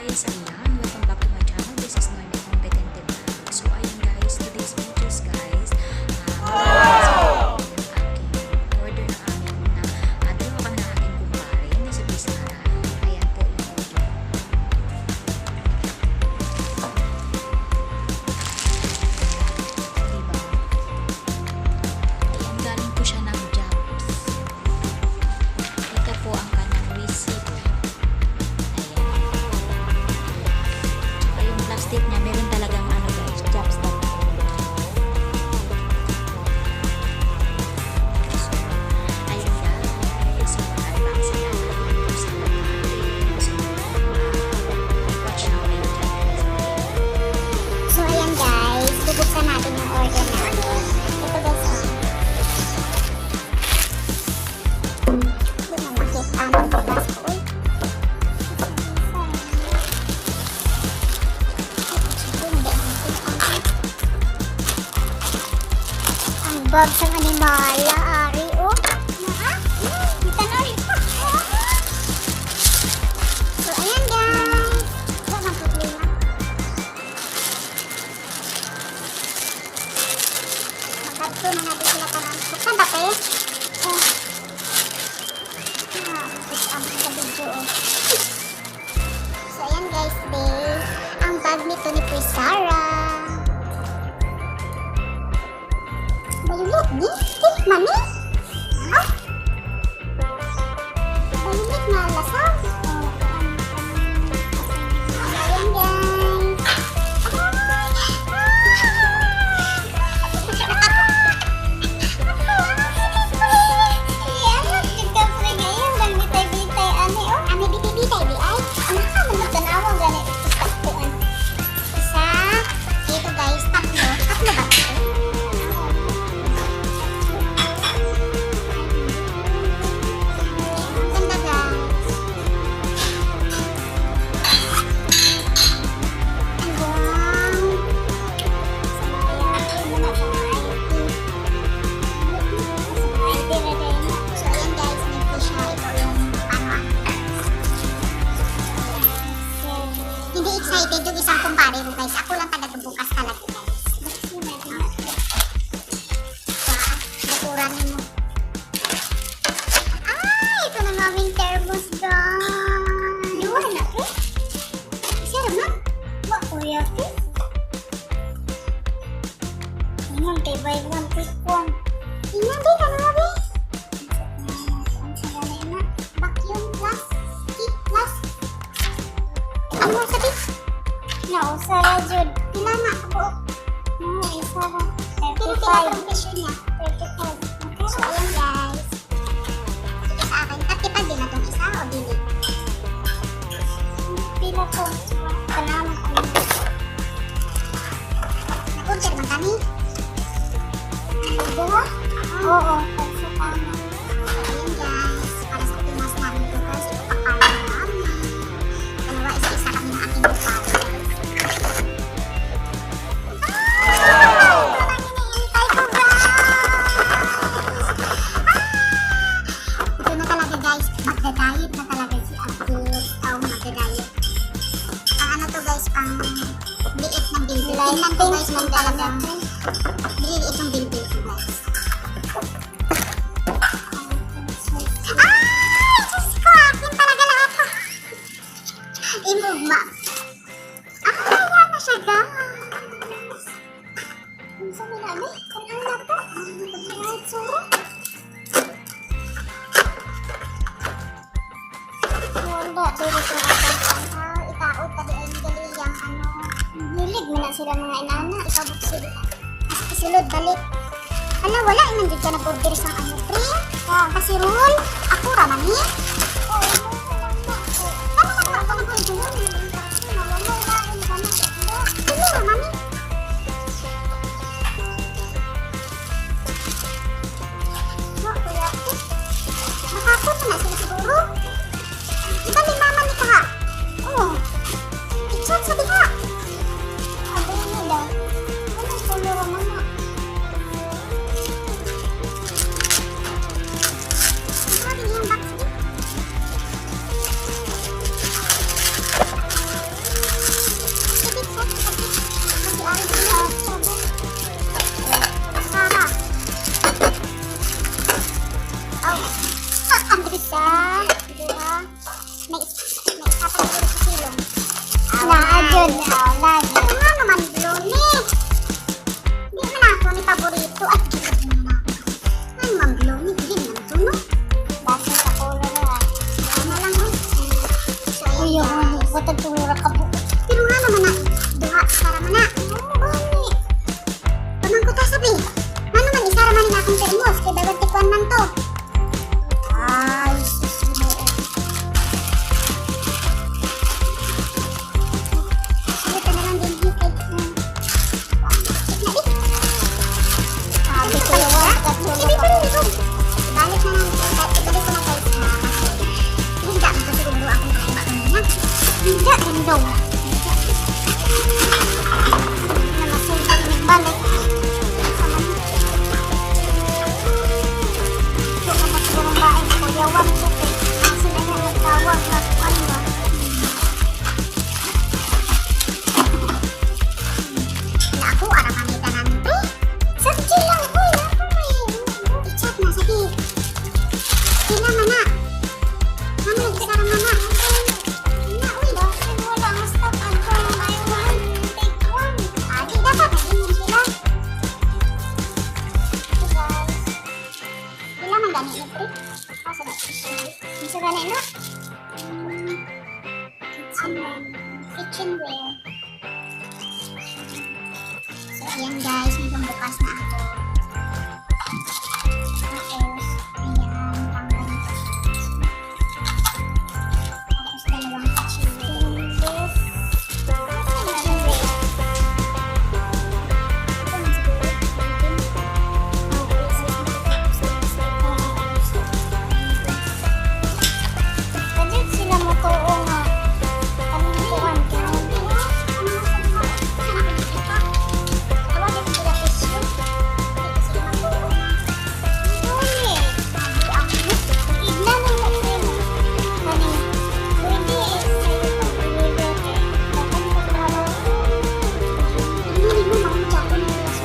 Guys, ayan, welcome back to my channel. This is Noemi Competente Vlog. So ayan guys, today's videos guys, wow! Aking order ng aming na, dalawa kami ng aking kumpare na si Prisara. Ayan po yung order. Diba? Ayan, galing po siya ng Jobs. Ito po ang kanyang receipt. Ayan. Tsaka yung plastic niya, meron talagang ano guys, jobs.com. So, ayan guys. So, unboxing na natin. Buksan na natin. So, watch now later guys. So, ayan guys, bubuksan natin yung order natin. Ito guys, oh. Hindi na makita ang pagbukas ko. Uy. Ang bag sa animala, ari, oh. Naa? Kita na rin. So, ayan guys. Wala nang problema. Magkadto na natin sila karon. Buksan ba, te? Oh. Ah, ang sa video, oh. So, ayan guys, te. Ang bag nito ni Prisara. Violet, ni? Dili, mami? Ah? Violet nga lasang. Oh, so, ayan guys. Isa, ito guys, tatlo. Tatlo ba ito? Ang ganda guys. Ang wow. Sa mga IT. Sa mga IT na din. So ayan guys, may siya. Ito yung ano ah. So, hindi excited yung isang kumpare ko guys. Ako lang talaga bukas talaga guys. Sa bukuran mo. Ay, ito na aming thermos guys. Duha na to? Isa na? Wa kuya to? Ingon kay buy one take one. Tingnan di, ano ba? Ang sa gani na. Vacuum plus, kit plus. Ano sa di? Nausa ra jud. Pila na kabuok. No, isa ra. Pero pila 35. ang presyo niya. 35. So, ayan guys. Ito sa akin. 35 din na itong isa o dili? Pila ko. Tanaman ko. Nag-order man kami? Buo? Oo, tagsa tama. So, ayan guys. Para sa Pinas namin to guys. Ito pakala namin. Dalawa, isa-isa kami ng aking kumpare guys. Ah! Ito lang iniintay ko guys! Ah! Ito na talaga guys. Magda-diet na talaga si Abdul. Oh, magda-diet. Ang ano to guys, pang liit ng bilbil. Tingnan ko guys kung talagang liliit yung bilbil ko guys. Ay! Diyos ko! Akin talaga lahat to. I-move ma. Ay, ayan na siya guys. Ang sa mga ni? Kung ano na to? Ang tsura. Wala, dili ko atang Ah, itaod tadi ay dali yang ano. Hilig man na sila mga inana. Ikaw buksid. Mas isulod balik. Ala, wala iman jud ka nag-order sa ano pre. Ah. Kasi rule, ako ra man ni. Oo, mo lang na. Ano man wala ka nag-order? Dili ra man ni. No, kuya. Nakapot na sila siguro. Iba ni mama ni kaha. Oh. I-chat sa diha. Abi ni daw. Anong color ang mga? Ang sabi niyang box di. May isa pa siguro sa silong. Naa jud, wala jud. Ito nga naman, blue ni. Di man ako ni paborito. At gigit mo na. Ano man blue ni? Green man to, no? Base sa color na. Ano lang, oh. So, ayan, Uy, guys. butag tulura ka po. Pero nga naman na, duha para man na. Ano gani? Pamangko ta sabi. Ano man, isa ra man ni akong termos. Kay bawat tikwan man to. Ay, sus, Ginoo. Sulit na lang din kay. Na di. Sabi ko yung tatlo Sige pa rin ito. Ibalik na lang. Ibalik ko na guys ha. Kasi hindi ko siguro akong kahiba kanina. Hindi, rindong. Na masultan balik. Ito ka na siguro bae ko. Yawan ko kay. Sila nga nagtawag na ano ba? Na ako, araman ni tanan pre. Sabji lang ko. Napa may. I-chat na sige. Sila man na. Mama, isa ra man na. Na, uy. Bakit wala ang stop ato? I want take one. Ah, di dapat nag-inom sila. Ito guys. Sila man gani ni pre. Asa na? Isa gani na? Ano? Kitchenware. So, ayan guys, may pambukas na ako. Tapos, ayan, pang ganito. Tapos, dalawang kitchenware. This. Kitchenware. Ito man siguro. Kadyo sila mo tuo nga. Anong kuan ka? Dili. Igna na mo ko. Kaning pwede eh sa'yo pag-deliver kay dapat pagkaroon. Ignan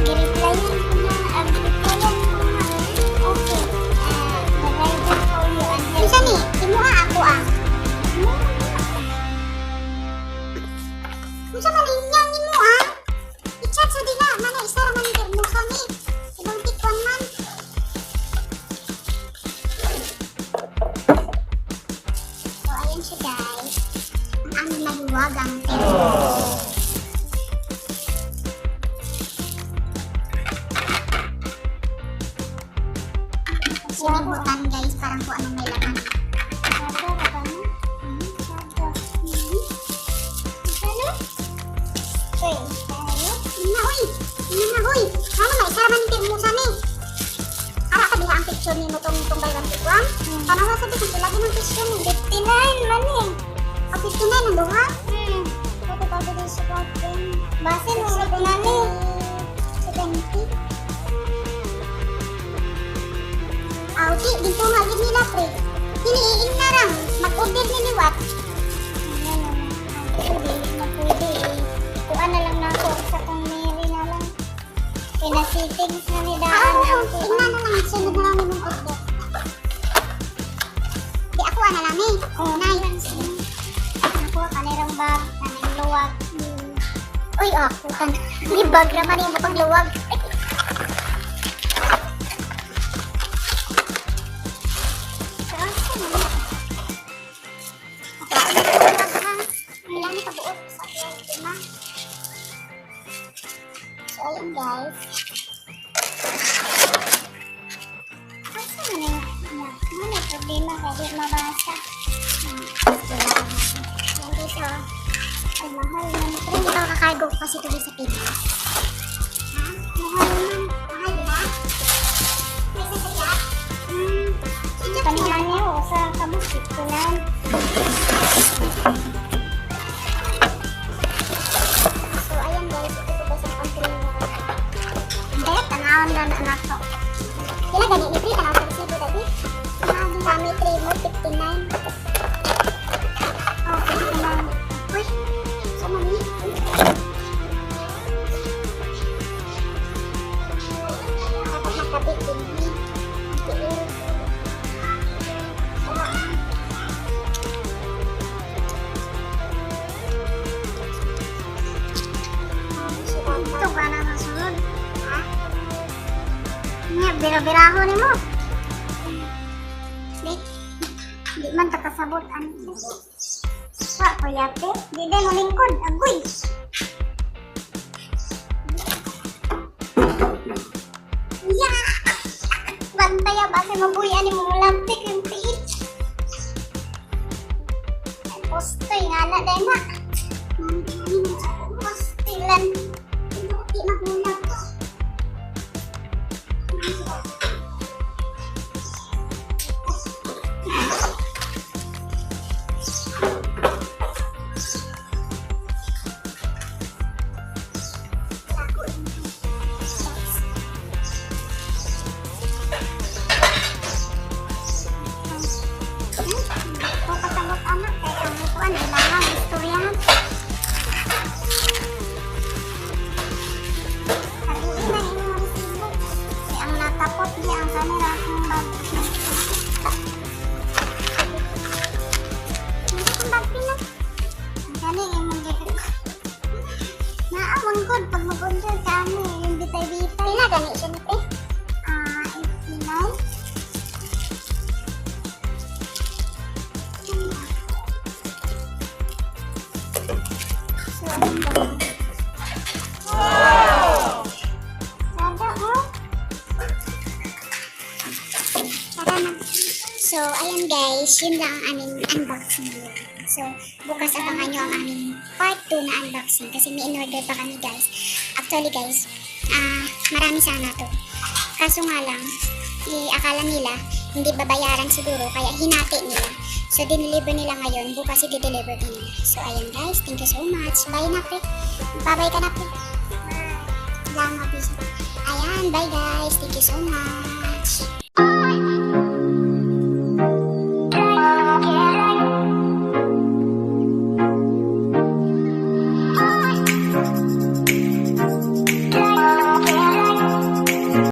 Gi-replyan ko na, ang replyan ko na. Okay. Ah, the rider call you and help. Unsa man inyang nimo ah? I-chat sa dila, mana isa ra man ni musa ni. Ibang tikwan man. So ayan siya guys. Ang aming mahiwagang termos. Sinibutan guys, parang kung anong may laman. Sada ra ba na? Sada. Sada? Uy, tayo. Na uy! Na uy! Ano may isa ra man ni termosa ni. Ara ka diha ang picture nimo tong tong buy one take one. Tanawa sa di kung lagi ng picture ni. 59 man eh. O 59 ang duha. Pwede pa ba sa kwatin? Base nung na ni. 70. Aw, di, dito nga gid nila pre. Hiniin na rang mag-order ni liwat. Ayan, pwede, na pwede eh. Kuha na lang na ako sa kong Mary na lang. Pinasittings na ni Ah, Daan. oo, Ang tingnan na lang sunod na lang nimong order. Di ako ana lang eh. Oh, Nay. Nakuha kanirang bag, kaning luwag. Uy, ah, putan. Di bag raman yung pang luwag. Ay. Sa asa man? Ako, ano ka luwag ha? Ilan ka buot sa luwag, lima. So, ayun guys. Asa man yung ano, may problema kay di mabasa. Wala. Ayan guys, oh. Ay, mahal man Pero hindi pa makakargo kasi tuloy sa Pinas. Ha? Mahal man. Mahal ba? May isa sa iya? Si Jack Kani na. ani usa ka mo 59. So, ayan guys. Ito po guys ang container. Hindi, tanawon na na to. Pila gani ni Pri? Tanaw sa resibo dali. Kami 3 mo, 59. Oh, 59. Uy, so mami. Dapat Labi din ni. Tiil. Wala. Ito ka na sa sunod. Ha? Nga, bira-biraho ni mo. Di, di man takasabot ano. Wa ko yape. Di din mo lingkod. Agoy. Yeah! Bantay ba sa mabuyan ni mo mulaptik yung tiit. Postoy nga na dahil na. Postoy lan. Di magulap ko. Ko kasabot anak kay ang kuan ilangan istoryahan. Sabihin na imong resibo. Kay ang natapot di ang kanila akong bag. Hindi akong bag pina. Ang kani imong gikat. Naamang good pag mag-order ka ano, yung bitay-bitay. Pila gani siya ni te? Ah, 89. So, ano ba? Sada, oh. Tara na. So, ayan guys, yun lang ang aming unboxing video. So, bukas abangan nyo ang aming part 2 na unboxing kasi may in-order pa kami, guys. Actually guys, marami sana to. Kaso nga lang, eh, akala nila hindi babayaran siguro kaya hinati nila. So, dineliver nila ngayon. Bukas i-deliver din nila. So, ayan guys, thank you so much. Bye na, pre. Bye-bye ka na, pre. Bye. Lang, mabisa. Ayan, bye guys. Thank you so much.